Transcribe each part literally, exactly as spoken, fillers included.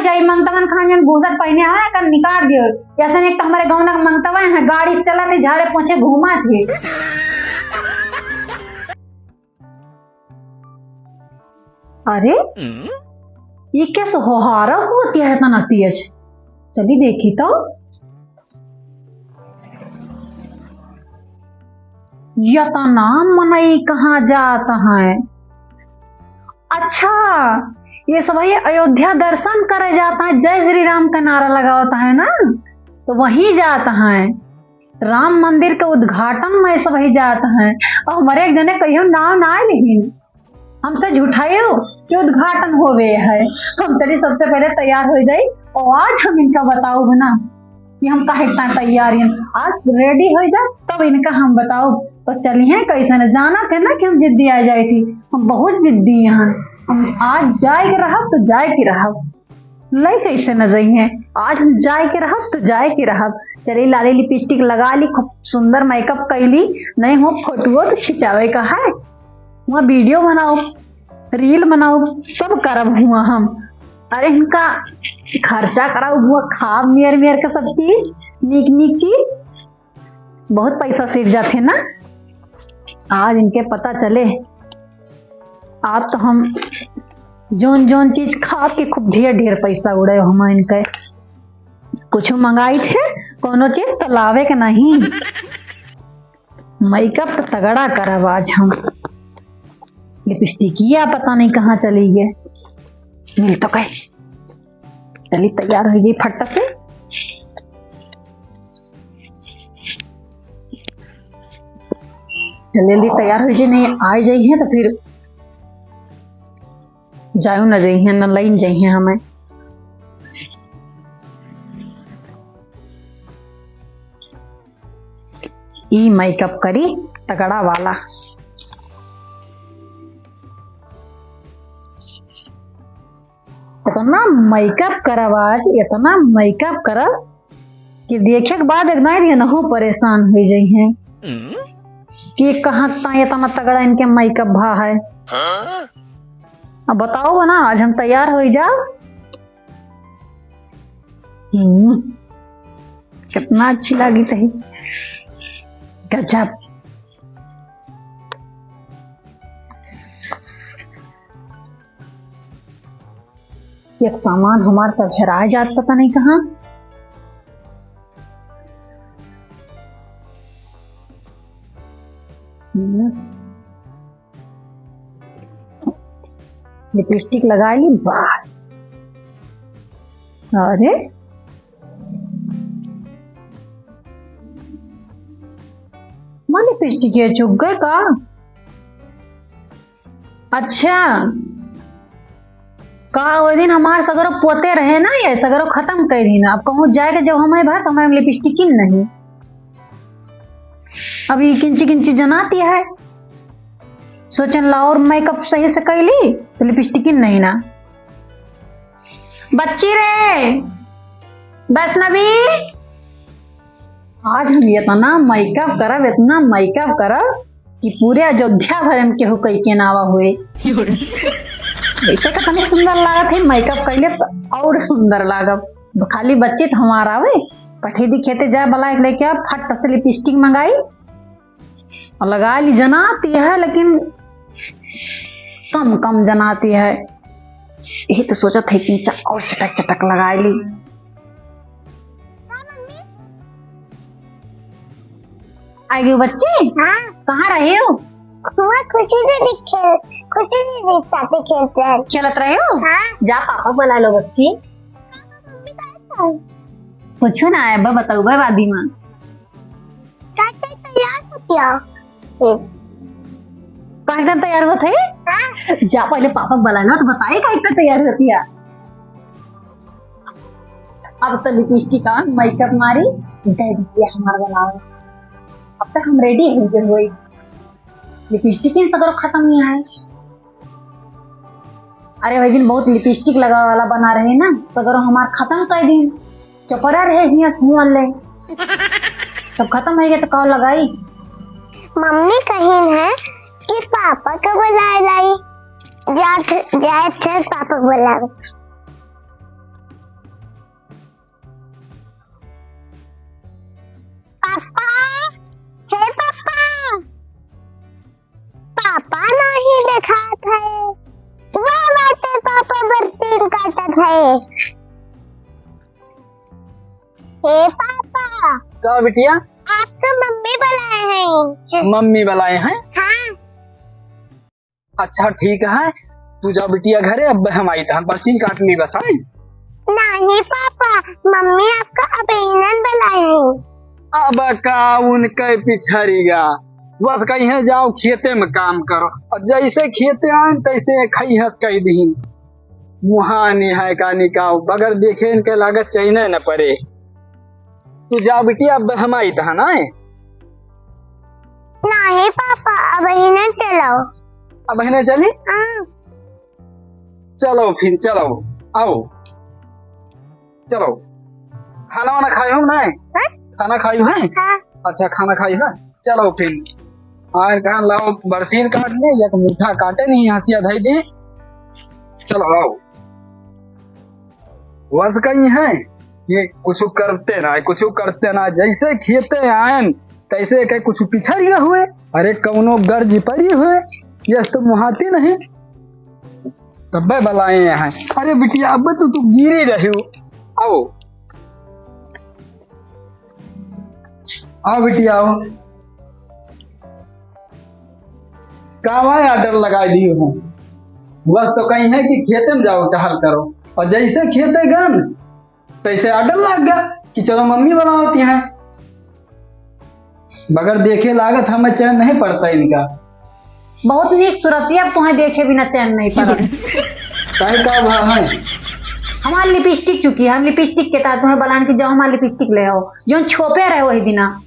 जाई, मंगतवन खान जन घूसट पहिने है, कन निकाल दियो। जैसे एक तो हमारे गाँव ना मंगतवा है, गाड़ी चलत है, झाड़े पोछे घूमत है। अरे, हम्म? ये क्या सोहारा होती है इतना तेज? चली देखी तो। यतना मनई कहाँ जात हैं? अच्छा, ये सब ये अयोध्या दर्शन करे जात हैं, जय श्री राम का नारा लगावत हैं ना, तो वहीं जात हैं। राम मंदिर के उद्घाटन में सब ही जात हैं। और हमारे एक जने कहियो नाव ना लेकिन हमसे झुठायो कि उद्घाटन होवे है। हम चली सबसे पहले तैयार हो जाई और आज हम इनका बताउब ना कि हम काहे इतना तैयार हैं। आज रेडी हो जा तब इनका हम बताउब। तो चलिए कैसे न जाना थे ना कि हम जिद्दी आ जाए थी। हम बहुत जिद्दी हैं। हम आज जाए के रहब तो जाए के रहब। लई कैसे न जइहें, आज हम जाए के रहब तो जाए के रहब। चली लाली लिपस्टिक लगा ली, खूब सुंदर मेकअप कैली, नहीं हो फोटुओ तो खिंचावे का है, वहाँ वीडियो बनाउब, रील बनाउब, सब करब हुआ हम। अरे इनका खर्चा कराउब हुआ, खाब मेर मेर के सब चीज, नीक नीक चीज। बहुत पैसा सीख जाते ना। आज इनके पता चले, आप तो हम जोन जोन चीज खा के खूब ढेर ढेर पैसा उड़े हम इनके। कुछ मंगाई थे, कोनो चीज तो लावे के नहीं। मेकअप तो तगड़ा करब आज हम। लिपस्टिकिया पता नहीं कहाँ चली गए, मिल तो गए। चली तैयार हो जाई फट से। जल्दी जल्दी तैयार हो जाई, नहीं आ जाई है तो फिर जाओ ना जाई है, ना लाइन जाई है हमें। ई मेकअप करी तगड़ा वाला। इतना मेकअप करब आज, इतना मेकअप करब कि देखे के बाद एकदम इनहू परेशान हो जाई हैं कि कहाँ ता इतना तगड़ा इनके मेकअप भा है। अब बताओ ना, आज हम तैयार हो जाओ। हम्म, कितना अच्छी लगी तही, गजब। एक सामान हमार सब हेराय जात, पता नहीं कहाँ। हम्म। लिपस्टिक लगा ली, बस। अरे, माँ लिपस्टिक ये चुक गए का? अच्छा, का वो दिन हमार सगरो पोते रहे ना, ये सगरो खत्म कर दी ना। अब कहूँ जाए के जब हमें भर, तो हमारे लिपस्टिक ही नहीं। अब ये किंची किंची जनाती है, सोचन ला और मेकअप सही से कैली तो लिपस्टिक ही नहीं ना। बच्ची रे, वैष्णवी, आज हम इतना मेकअप करब, इतना मेकअप करब कि पूरे अयोध्या भर में केहू कई के नावा हुए। ऐसे का तनी सुंदर लागत है, मेकअप कैले तो और सुंदर लागब। खाली बच्ची तो हमार आवे, पठे दी खेते जाए, बलाए के लेके आ, फट से लिपस्टिक मंगाई और लगा ली। जनाती है लेकिन कम कम जनाती है। यही तो सोचत है कि चा-, और चटक चटक लगा ली। आ गई बच्ची? हाँ। कहाँ रहे हो? हुआ खुशी दीदी खेल, खुशी दीदी साथे खेलत रहे। खेलत रहे हो? हाँ। जा पापा बुला लो बच्ची। मम्मी कहाँ है? पूछो ना, अब बताओ बे बादी माँ। काहे तैयार होतिया? कैसे तैयार होत है? हाँ। जा पहले पापा बुला लो तो बताई काहे तैयार होतिया। अब तो लिपस्टिक और मेकअप मारी, दे दीजिए हमार बनावे। अब तक हम रेडी हो गए हुए, लिपस्टिक ही सगरो खत्म नहीं आए। अरे वही दिन बहुत लिपस्टिक लगा वाला बना रहे ना, सगरो हमार खत्म कर दी। चपरा रहे हिया सुन ले, सब खत्म हो गया तो का लगाई? मम्मी कहीं है कि पापा को बुलाए लाई, जात जाए थे पापा को बुलावे। पापा नहीं देखात है। वो बाटे पापा बरसीन काटत है। हे पापा। का बिटिया? आपका मम्मी बुलाए हैं। मम्मी बुलाए हैं? हाँ। अच्छा ठीक है, तू जा बिटिया घरे, अब हम आई तहन बरसीन काट ली बस, आई। नहीं पापा, मम्मी आपका अबहिनन बुलाए हैं। अब का उनके पिछरिया, बस कहीं जाओ खेते में काम करो, और जैसे खेते आए तैसे खई हस कह दीन। मुहानी है का निकाओ, बगैर देखे इनके लागत चैने न पड़े। तू जाओ बिटिया, अब हम आई तहन, आए। नहीं पापा, अबहिने चलो। अबहिने चली? हाँ। चलो फिर, चलो, आओ, चलो। खाना वाना खाई हो ना? हाँ? खाना खाई है? हाँ। अच्छा, खाना खाई है? चलो फिर। हाँ, कहाँ लाओ, बरसीन काट ले, एक मुठा काटे नहीं, हंसिया धई दे। चलो आओ। बस कहीं है, ये कुछ करते ना, कुछ करते ना, जैसे खेते आयन तैसे के कुछ पिछड़ गए हुए। अरे कौनो गर्ज पड़ी हुए, ये तो मुहाती नहीं। तब्बे बलाए हैं। अरे बिटिया, अब तो तू गिरी रही हो। आओ, आओ बिटिया, आओ। कावा order लगा दियो है। बस तो कहीं है कि खेते में जाओ, टहल करो, और जैसे खेते गन, तैसे order लग गया कि चलो मम्मी बुलावती हैं। बगैर देखे लागत हमें चैन नहीं पड़ता इनका। बहुत नीक सूरत है, अब तुम्हें देखे बिना चैन नहीं पड़त। काहे का भा है? हमार लिपस्टिक चुकी है, हम लिपस्टिक के तार तुम्हें बलान की जाओ हमार लिपस्टिक ले आओ, जो छोपे रहे वही दिना।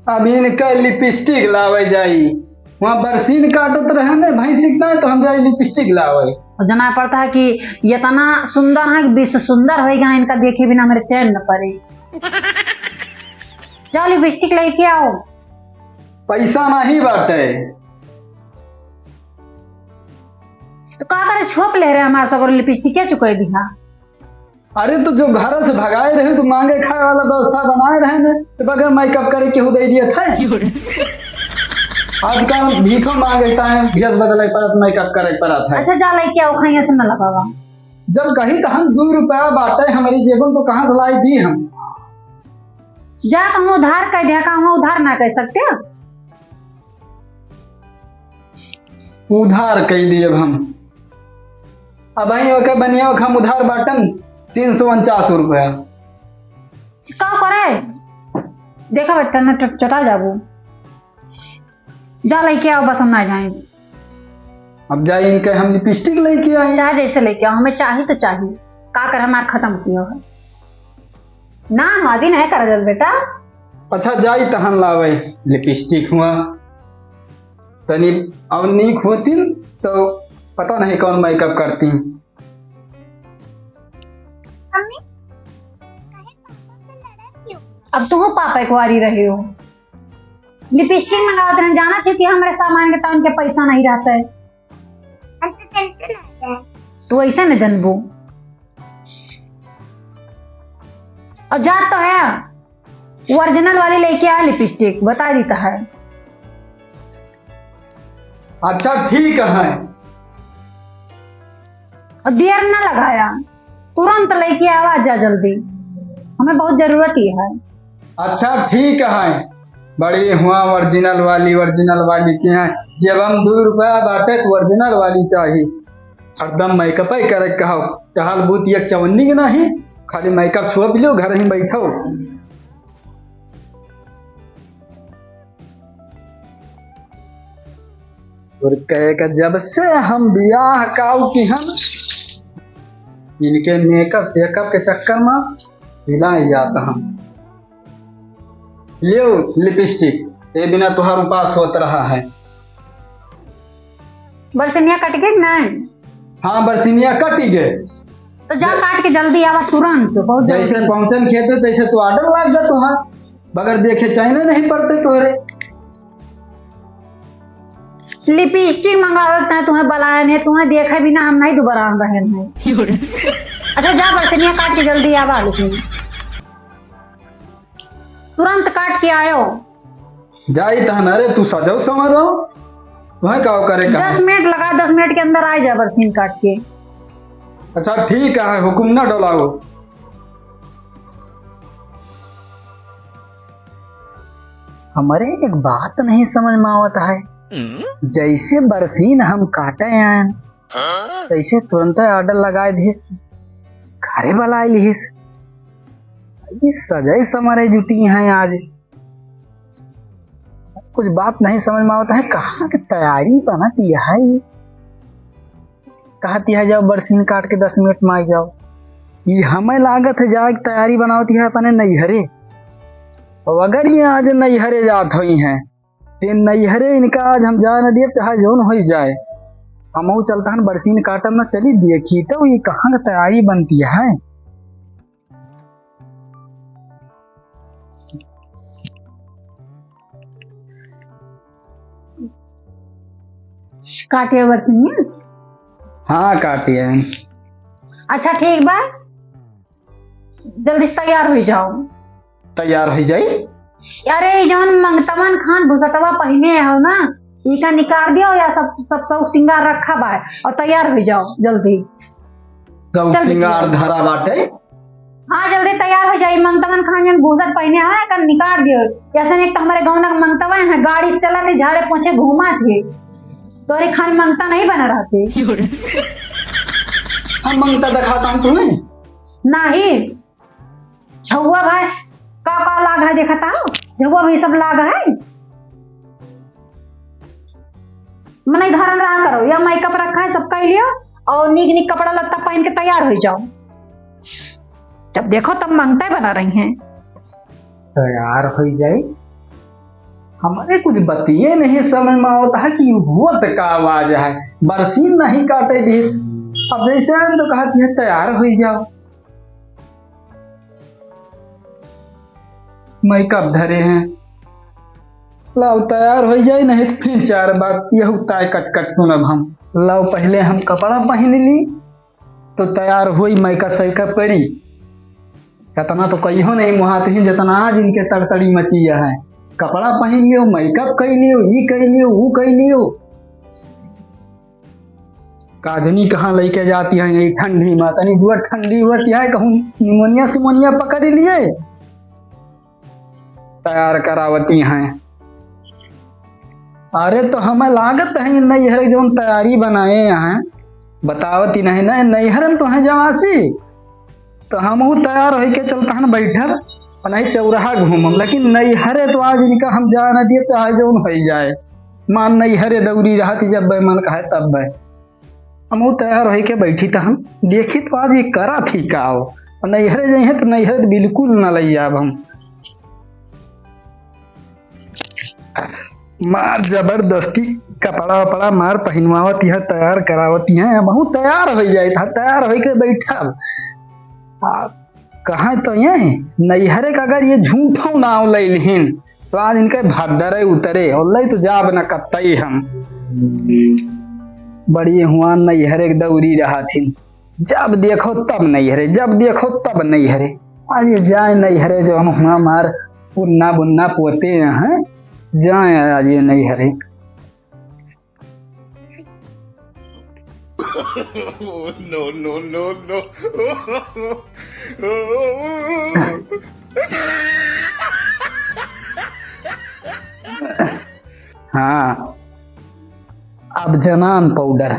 अब इनका लिपस्टिक लावे जाई, वहाँ बरसीन काटत रहे ने भैंस इतना, तो हम जाई लिपस्टिक लावे। और जना पड़ता है कि ये इतना सुंदर है कि विश्व सुंदर होएगा, इनका देखे बिना मेरे चैन न पड़े। जाओ लिपस्टिक लेके आओ। पैसा नहीं बाटे। तो का करे, छोप ले रहे हमारे सगरो लिपस्टिक क्या चुकाई दिहा? अरे तो जो घर से भगाए रहे तो मांगे खाए वाला व्यवस्था बनाए रहे ने, तो बगैर मेकअप करे केहू दे दिए थे। आजकल भीखो मांगे ताए, भेस बदले पड़त, मेकअप करे पड़त है। अच्छा जा लेके आओ, खाइए से न लगावा। जब कही तो हम दो रुपया बाटे हमारी जेबन तो कहाँ से लाई दी हम? जा कहूँ उधार कह दिया, कहूँ उधार ना कह सकते। उधार कह दिए अब हम। अब वहीं ओके बनिया ओके हम उधार बाटन तीन सौ उनचास रुपया। का करे? देखा बेटा, न चट-, चटा जाबू। जा लेके आओ, बस हम ना जाए। अब जाए इनके हम लिपस्टिक लेके आए। चाहे जैसे लेके आओ, हमें चाही तो चाही। का कर हमार खत्म कियो है? ना, मादी नहीं करा जल बेटा। अच्छा, जाई तहन लावे लिपस्टिक हुआ। तनी अब नीक होतिन तो पता नहीं कौन मेकअप करती। मम्मी, काहे पापा से लड़त क्यों? अब तुम पापा एक वारी रहे हो। लिपस्टिक मंगावत रहन, जाना थी कि हमरे सामान के टाइम के पैसा नहीं रहता है। हम तो टेंशन आ गया। तू ऐसा न जनबू। और जात तो है, ओरिजिनल वाली लेके आ लिपस्टिक, बता देता है। अच्छा ठीक है। और देर ना लगाया, तुरंत लेके आवा जा जल्दी, हमें बहुत जरूरत ही है। अच्छा ठीक है, बड़ी हुआ ओरिजिनल वाली, ओरिजिनल वाली के हैं। जब हम दो रुपया बाटे तो ओरिजिनल वाली चाहिए। हरदम मेकअप ही करे कहो, टहल बूत एक चवन्नी के नहीं, खाली मेकअप छोप लो, घर ही बैठो। सुर कहे का जब से हम बियाह काऊ की हम, इनके मेकअप सेकअप के चक्कर में हिला जाता हम। लियो लिपस्टिक, ये बिना तुहार उपास होत रहा है। बरसिनिया कट गए कि नहीं? हाँ, बरसिनिया कट ही गए। तो जा काट के जल्दी आवा तुरंत, बहुत जल्दी। जैसे पहुंचन खेते तैसे तो order लग गया तुहार, बगैर देखे चैन नहीं पड़ते तोहरे। लिपस्टिक मंगावे के तुम्हें बलायन है, तुम्हें देखे बिना हम नहीं दोबारा रहन है। अच्छा जा बरसिनिया काट के जल्दी आवा, लेकिन तुरंत काट के आयो। जाई तहन, अरे तू सजो संवरो। तुम्हें का करे का? दस मिनट लगा, दस मिनट के अंदर आ जा बरसीन काट के। अच्छा ठीक है, हुकुम ना डोलाओ। हमरे एक बात नहीं समझ में आवत है, जैसे बरसीन हम काटे आयन, तैसे तुरंत order लगाए दिहिस, घरे बुलाए लिहिस। ये सजै संवरै जुटी हैं आज। कुछ बात नहीं समझ में आवत है, कहाँ के तैयारी बनत है? कहत है, "जाओ बरसीन काट के दस मिनट में आ जाओ।" ये हमें लागत है, जाए के तैयारी बनावत है अपने नैहरे। और अगर ये आज नैहरे जात हुई हैं, ते नैहरे इनका आज हम जाए न दिए, चाहे जौन होई जाए। हमहू चलता हन बरसीन काटब न, चली देखी तो ये कहाँ के तैयारी बनती है। काटे बरसीन? हाँ, काटे हैं। अच्छा, ठीक बा। जल्दी से तैयार हो जाओ। तैयार हो जाई? अरे, ई जौन मंगतवन खान बुसटवा पहिने हो ना, इका निकाल दियो या सब, सब शौक सिंगार रखा बा और तैयार हो जाओ जल्दी। शौक चल सिंगार बिटिया। धरा बाटे। हाँ, जल्दी तैयार हो जाई। मंगतवन खान जौन बुसट पहिने हो, इका निकाल दियो। ऐसे नहीं तो हमारे गाँव ना मंगतवा है, गाड़ी चला थे, झाड़े पोछे घूमा थे। तोरे खान मंगता नहीं बना रहते। हम मंगता दिखाता हूँ तुम्हें। नहीं। झउआ भाई, का, का लाग है देखता हो? झउआ भाई सब लाग है। मनई धरन रहा करो, या makeup रखा है, सब कर लियो और नीक नीक कपड़ा लत्ता पहन के तैयार हो जाओ। जब देखो तब मंगता बना रही हैं। तैयार हो जाई। हमारे कुछ बतिये नहीं समझ में आवत है कि हुआ त का आवाज है, बरसीन नहीं काटे दी। अब जैसे हम तो कहती है तैयार हो जाओ। Makeup धरे हैं। लाओ तैयार हो जाई, नहीं तो फिर चार बात यहू ताय कट कट सुनब हम। लाओ पहले हम कपड़ा पहन ली, तो तैयार होई, makeup सैकअप करी। इतना तो कहियो नहीं मुहात ही, जितना आज इनके तड़तड़ी मची है। कपड़ा पहन लियो, makeup कर लियो, ई कर लियो, वो कर लियो। काजनी कहाँ लेके जाती हैं ये ठंडी में? तनी जुआ ठंडी होती है, कहूँ निमोनिया सिमोनिया पकड़ लिए, तैयार करावती हैं। अरे तो हमें लागत है नैहर जौन तैयारी बनाए हैं, बतावती नहीं ना, नैहर में तो हैं जवासी। तो हमहू तैयार होइके चलता हन बैठब, और नहीं चौराहा घूमब, लेकिन नैहरे तो आज इनका हम जाए न दिए, चाहे जौन होइ जाए। मान नैहरे दौरी रहत जब बे मन कहे तब बे। हमहू तैयार होइके बैठी त हम देखी तो आज ये करा थी का हो। और नैहरे जइहे तो नैहरे तो बिल्कुल न लई जाब हम। मार जबरदस्ती कपड़ा वपड़ा मार पहिनवावत है, तैयार करावत है, हमहू तैयार होइ जाइत है, तैयार होइके बैठब। आ, कहाँ तो ये नैहरे का अगर ये झूठो नाव ले लिहिन, तो आज इनके भद्दरे उतरे, और ले तो जाब न कतई हम। बड़ी हुआ नैहरे के दौरी रहा थी। जब देखो तब नैहरे, जब देखो तब नैहरे। आज ये जाए नैहरे, जो हम हुआ मार उन्ना बुन्ना पोते हैं, जाए आज ये नैहरे। No, no, no, no। हाँ, अब जनान powder।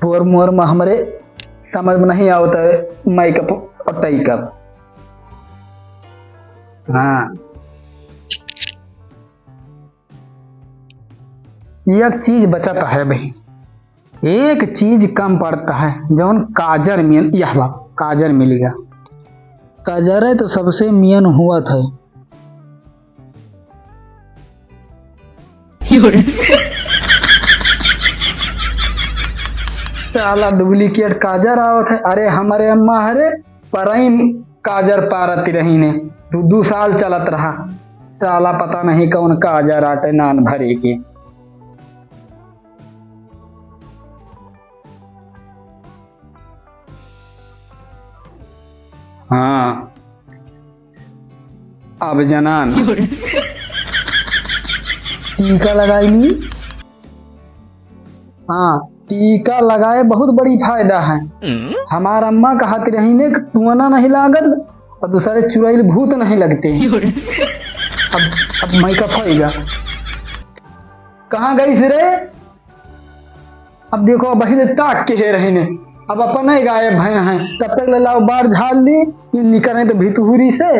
तोर मोर में हमरे समझ में नहीं आवत है makeup और takeup। हाँ, एक चीज बचत है भाई, एक चीज कम पड़ता है, जौन काजर मियन, यह बा, काजर मिल गया। काजर है तो सबसे मियन हुआ था। साला duplicate काजर आवत है। अरे हमरे अम्मा हरे परई काजर पारत रही ने, दू, दू साल चलत रहा। साला पता नहीं कौन काजर आटे नान भरे के। हाँ, अब जनान। टीका लगाई ली। हाँ, टीका लगाए बहुत बड़ी फायदा है। हमार अम्मा कहत रही ने कि टुअना नहीं लागत और दूसरे चुड़ैल भूत नहीं लगते। अब, अब makeup होइगा। कहाँ गइस रे? अब देखो, अबहिं ले ताक के हे रहिने, अब अपने गायब भए हैं। तब तक ले लाओ बार झाड़ ली, ये निकरे तो भितहुरी से।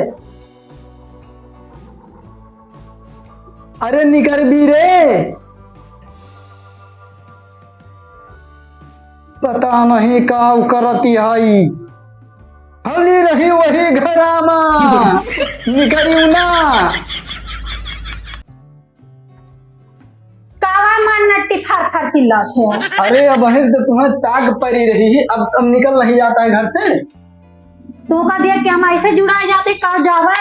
अरे निकर भी रे, पता नहीं का करती हई, हली रही वही घरामा, निकरियो ना। कावा मार नट्टी फार फार चिल्लात हो? अरे, अबहिं तो तुम्हें ताक परी रही, अब, अब निकल नहीं जाता है घर से। तू का देख के हम ऐसे जुड़ा जाते, कहाँ जावे?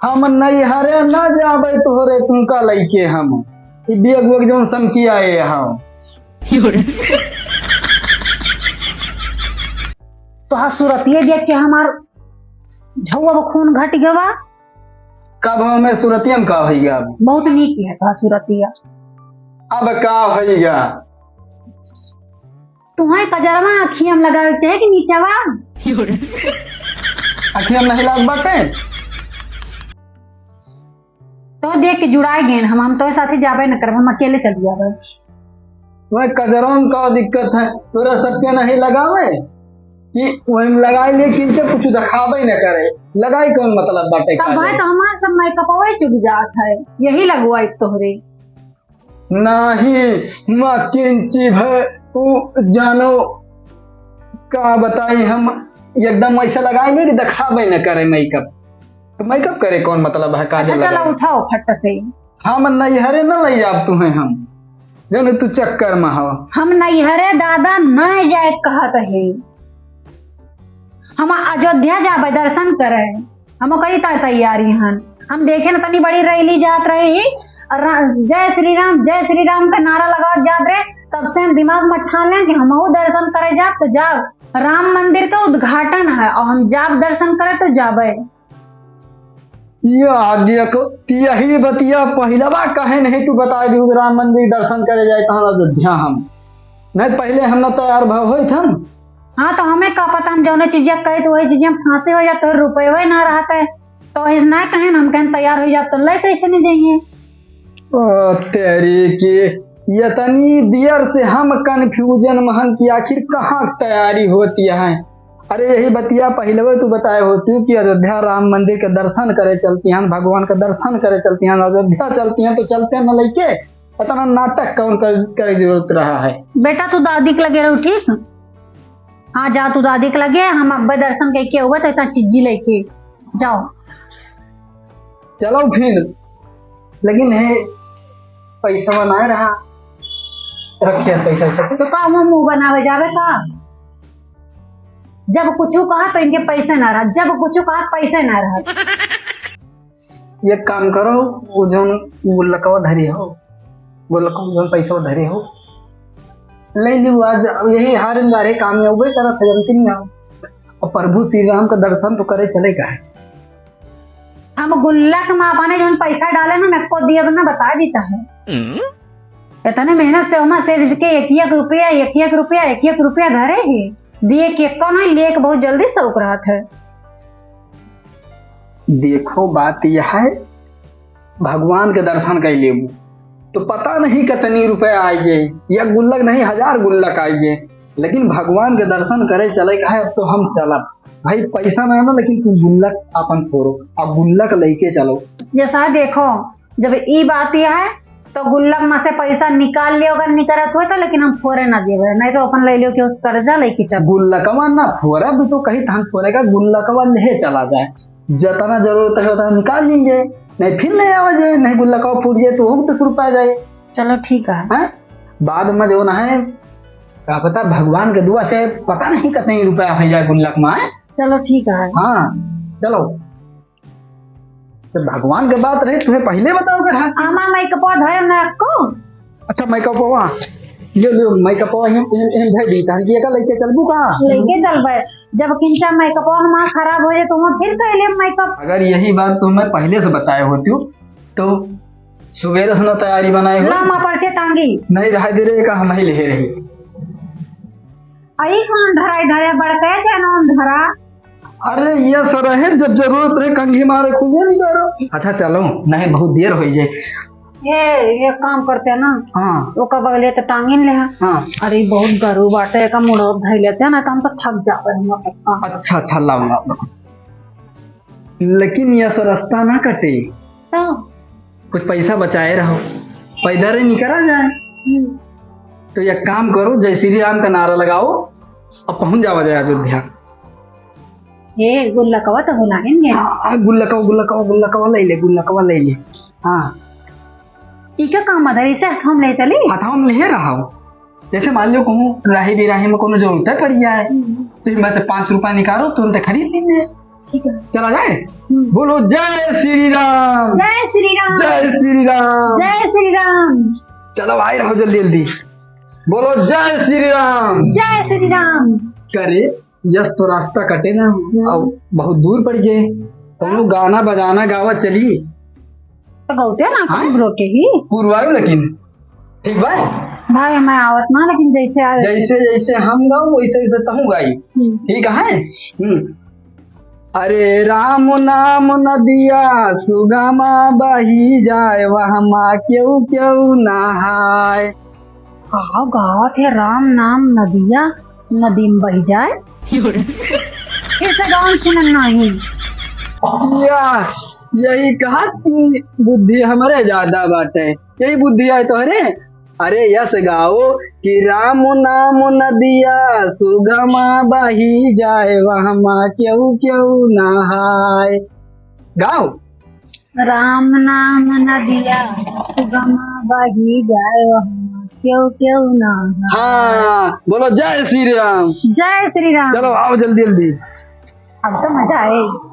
हम नैहरे ना जाबे तोहरे तुमका लइके हम। ई बेग वेग जौन समकी आए हम। तोहार सूरतिये देख के हमार झौआ खून घट गवा। कब हमें सूरतिया में का होइगा अब? बहुत नीक है सा सूरतिया। अब का होइगा? तुम्हें कजरवा अखिया में लगावे के चाहे कि नीचवा? अखिया में नहीं लाग बाटे। तो देख के जुड़ाए गए हम, हम तो साथे जाबे न करब, हम अकेले चल जाबे। वह कजरवा में का दिक्कत है? तोरा सबके नहीं लगावे कि वही में लगाए, लेकिन जब कुछ दिखाबे न करे, लगाई कौन मतलब बाटे तब काजल? भाई तो हमार सब मेकअपवे चुक जात है, यही लगवाई तोहरे। नाही, माँ किंची भय उ जानो, का बताई हम, एकदम ऐसा लगाई नहीं कि दिखाबे न करे मेकअप। तो मेकअप करे कौन मतलब है काजल अच्छा, चलो लगाए? उठाओ फट से। हम नैहरे न लई जाब तुहे हम, जौन तू चक्कर में हो। हम नैहरे दादा न जाए कहत है, हम अयोध्या जाबे दर्शन करे। हम ओकरी त तैयारी हन। हम देखे न तनी बड़ी रैली जात रही और रा-, जय श्री राम, जय श्री राम का नारा लगावत जात रहे। तब से हम दिमाग में ठान लें कि हमहू दर्शन करे जाब तो जाब। राम मंदिर का उद्घाटन है और हम जाब दर्शन करे तो जाबे। या देखो, यही बतिया पहिलवा कहे नहीं तू बताए दी, राम मंदिर दर्शन करे जाए कहाँ अयोध्या हम। नहीं पहले हम न तैयार भाव होइत हम। हाँ, तो हमें का पता, हम जौने चीजें कहे तो वही चीजें फांसी हो जाते, रुपये ना रहते, तो ऐसे ना कहें, हम कहें तैयार हो जाते, तो ले कैसे नहीं जाइए? ओ तेरी की, ये तनी देर से हम confusion में हन कि आखिर कहाँ तैयारी होती है। अरे यही बतिया पहले तू बताए होती कि अयोध्या राम मंदिर के दर्शन करे चलती हैं, भगवान के दर्शन करे चलती हैं, अयोध्या चलती हैं, तो चलते हैं न लेके। इतना नाटक कौन कर, करे जरूरत रहा है? बेटा, तू दादी के लगे रहो, ठीक? हाँ, जा तू दादी के लगे, हम अब्बे दर्शन करके हुए तो इतना चिज्जी लेके जाओ। चलो फिर, लेकिन है पैसा ना रहा, रखिए पैसा वैसा। तो का हम मुंह बनावे जावे का? जब कुछ कहा तो इनके पैसे ना रहा, जब कुछ कहा पैसे ना रहा। एक काम करो, वो जौन गुल्लकवा धरे हो, गुल्लकवा जौन पैसा धरे हो, ले लियो आज, अब यही हार गाड़े काम में उबे करत है, जानती नहीं हो। और प्रभु श्री राम का दर्शन तो करे चले का है। हम गुल्लक में अपने जौन पैसा डाले ना, मैं को दिया ना बता देता है। हम्म? इतने मेहनत से ओमा से इसके एक एक रुपया, एक एक रुपया, एक एक रुपया धरे ही। दिए के कौन है, लेके बहुत जल्दी शौक रहत है। देखो, बात यह है, भगवान के दर्शन कर लेबू तो पता नहीं कितनी रुपया आइ जाए, या गुल्लक नहीं, हजार गुल्लक आइ जाए, लेकिन भगवान के दर्शन करे चले का है, अब तो हम चलब। भाई, पैसा ना ना, लेकिन तू गुल्लक अपन फोड़ो, अब गुल्लक लेके चलो। जैसा देखो, जब ई बात यह है, तो गुल्लक में से पैसा निकाल लियो, अगर निकलत हुए तो, लेकिन हम फोरे ना देवे, नहीं तो अपन ले लियो कि कर्जा लेके चल। गुल्लकवा ना फोरा भी तो कही, धान फोरे का गुल्लकवा ले चला जाए, जितना जरूरत है उतना निकाल लेंगे, नहीं फिर ले आवा जाए, नहीं गुल्लकवा फूट जाए तो हो दस रुपया जाए। चलो ठीक है। हैं? बाद में जो ना है, का पता भगवान के दुआ से पता नहीं कितने रुपया हो जाए गुल्लक में, हैं? चलो ठीक है। हाँ, चलो। तो भगवान के बात रहे, तुम्हें पहले बताओ कर, हाँ। आमा makeup धरे ना को। अच्छा, makeup हुआ। लियो, लियो, मेकअपवा एहम, एहम, एहम धइ दी, ताकि एका लइके चलबू कहाँ? लइके चलबे। जब किंचा मेकअपवा हमार खराब होइ जाए, तो हम फिर कइ लेब मेकअप। अगर यही बात तुम्हें पहिले से बताए होती, तो सुबेरे से ना तैयारी बनाए हो। ला, माँ पर्चे टांगी। नहीं, रहा दे रे, का हम ही ले रही। आई कौन धरा इधर है, बड़का है, क्या नाम धरा? अरे, ये सर है, जब जरूरत रहे, कंघी मारे, खुले नहीं करो। अच्छा, चलो, नहीं, बहुत देर होइ जाए। ये, ये काम करते हैं ना। हाँ। ओका बगले तो टांगिन ले। हाँ। अरे, बहुत गरू बाटे, एका मुड़वा धइ लेते हैं ना, तो हम तो थक जावे हैं, हम तो। अच्छा, अच्छा, लाओ, लाओ, लाओ। लेकिन ये सर रास्ता ना कटे। तो? कुछ पैसा बचाए रहो, पैदल ही निकला जाए। हम्म। तो एक काम करो, जय श्री राम का नारा लगाओ, अब पहुंच जावा जाए अयोध्या। ए, गुल्लकवा तो भुलाइन गए। हाँ, हाँ, गुल्लकवा, गुल्लकवा, गुल्लकवा ले ले, गुल्लकवा ले ले। हाँ। ई का काम है? इसे हथवा में ले चली? हथवा में ले रहा हो। जैसे मान लो कहूँ राही बिराही में कोनो जरूरत है पड़ जाए, हम्म। तो इनमें से पाँच रुपया निकालो, तुरंत खरीद लीजिए। ठीक है। चला जाए? हम्म। बोलो जय श्री राम। जय श्री राम। जय श्री राम। जय श्री राम। चलो, आए रहो जल्दी जल्दी। बोलो जय श्री राम। जय श्री राम। करे यस तो रास्ता कटे ना, हम्म। अब बहुत दूर पड़ जाए। तो हम लोग गाना बजाना गावा चली। तो गौते ना हाँ? कौन ब्रो के ही? पूर्वायु लेकिन। ठीक बा? भाई मैं आवत ना, लेकिन जैसे आवे। जैसे जैसे हम गाऊं, वैसे वैसे तहूं गाई। हम्म। ठीक है? हम्म। अरे राम नाम नदिया सुगमा बही जाए, वहमा केहू केहू नहाए। का गावत है, राम नाम नदिया नदी में बही जाए। फिर से गावन सुनन नाही। या, यही कहा कि बुद्धि हमरे ज्यादा बाटे, यही बुद्धि आए तोहरे। अरे यस गाओ कि राम नाम नदिया सुगमा बही जाए, वहमा केहू केहू नहाए। गाओ। राम नाम नदिया सुगमा बही जाए, वहमा केहू केहू नहाए। हाँ, बोलो जय श्री राम। जय श्री राम। चलो आओ जल्दी जल्दी। अब तो मजा आए।